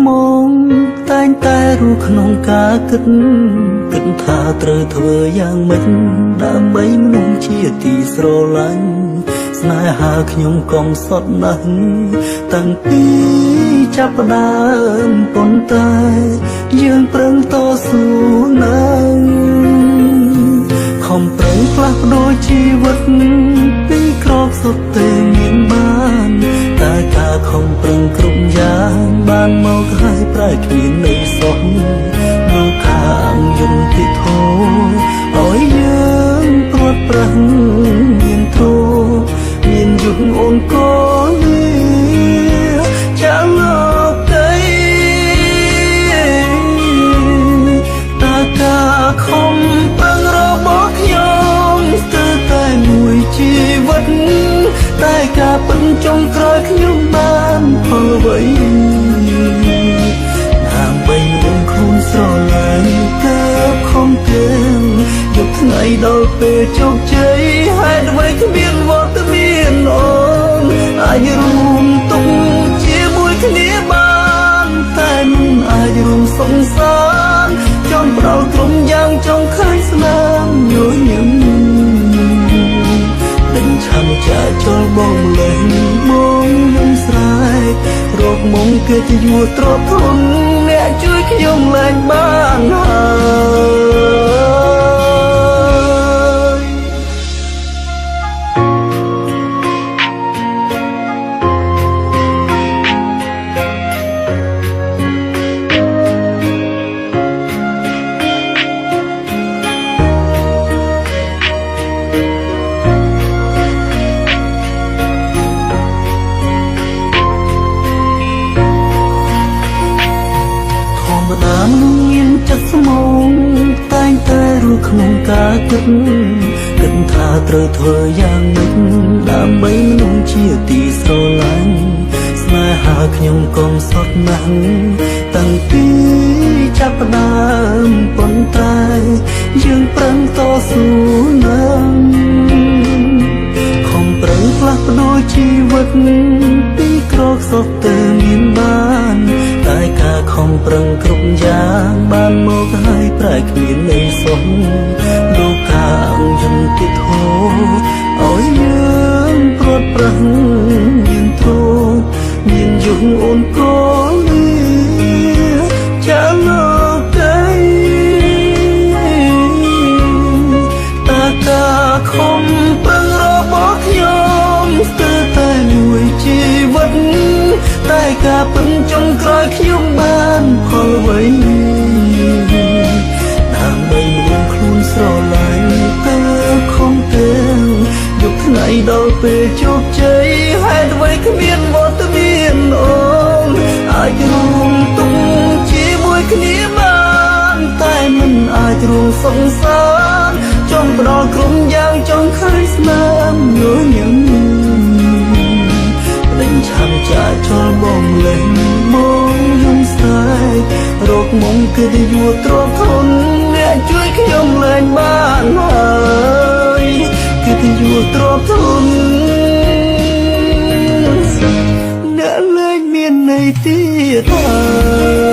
ស្មងតែងតែរស់ក្នុងការគិតគិតថាត្រូវធ្វើយ៉ាងម៉េចដើម្បីមនុស្សជាទីស្រឡាញ់ស្នេហាខ្ញុំកំសត់ណាស់តាំងពីចាប់ផ្ដើមប៉ុន្តែយើងប្រឹងតស៊ូណាស់ខំប្រឹងផ្លាស់ប្ដូរជីវិតពីក្របសុទ្ធទេមានបានតែការខំប្រឹងគ្រប់យ៉ាងបានមកហើយប្រែគ្មានន័យសោះលោកខាងយន្តធម៌ឲ្យយើងព្រាត់ប្រាសមានទ្រមានយុគអូនក៏លាចាលោកីតើការខំប្រឹងរបស់ខ្ញុំស្ទើរតែមួយជីវិតតែការពិនចុងក្រោយខ្ញុំបានផលអ្វីដើម្បីមនុស្សខ្លួនស្រឡាញ់កើបខំទាំងយកថ្ងៃដល់ពេលជោគជ័យហេតុអ្វីគ្មានវត្តមានអូនអាចរួមទុកជាមួយគ្នាបានតែមិនអាចរួមសង្សារចង់ផ្ដល់ក្រុមយ៉ាងចង់ឃើញស្នាមញញឹម ដេញឆាំចាចលបងលេងបងខ្ញុំស្រែករកមុំកិត្តិយសទ្រទ្រង់អ្នកជួយខ្ញុំលែងបានហើយ ធម្មតាមនុស្សមានចិត្តស្មងតែងតែរស់ក្នុងការគិតគិតថាត្រូវធ្វើយ៉ាងម៉េចដើម្បីមនុស្សជាទីស្រឡាញ់ស្នេហាខ្ញុំកំសត់ណាស់តាំងពីចាប់ផ្ដើមប៉ុន្តែយើងប្រឹងតស៊ូណាស់ខំប្រឹងផ្លាស់ប្ដូរជីវិតពីក្រខ្សត់ទៅមានបានតែការខំប្រឹងគ្រប់យ៉ាងបានមកហើយប្រែគ្មានន័យសោះលោកខាងយន្តធម៌ឲ្យយើងព្រាត់ប្រាសមានទ្រមានយុគអូនក៏លាចាលោកីតើការខំប្រឹងរបស់ខ្ញុំស្ទើរតែមួយជីវិតតែការពិនចុងក្រោយខ្ញុំបានផលអ្វីដើម្បីមនុស្សខ្លួនស្រឡាញ់ទៅខំទាំងយកថ្ងៃដល់ពេលជោគជ័យហេតុអ្វីគ្មានវត្តមានអូនអាចរួមទុកជាមួយគ្នាបានតែមិនអាចរួមសង្សារចង់ផ្ដល់ក្រុមយ៉ាងចង់ឃើញស្នាមញញឹម ដេញឆាំចាចលបងលេងបងយំស្រែករកមុំកិត្តិយសទ្រធនអ្នកជួយខ្ញុំលែងបានហើយកិត្តិយសទ្រធនអ្នកលែងមានន័យទៀតហើយ។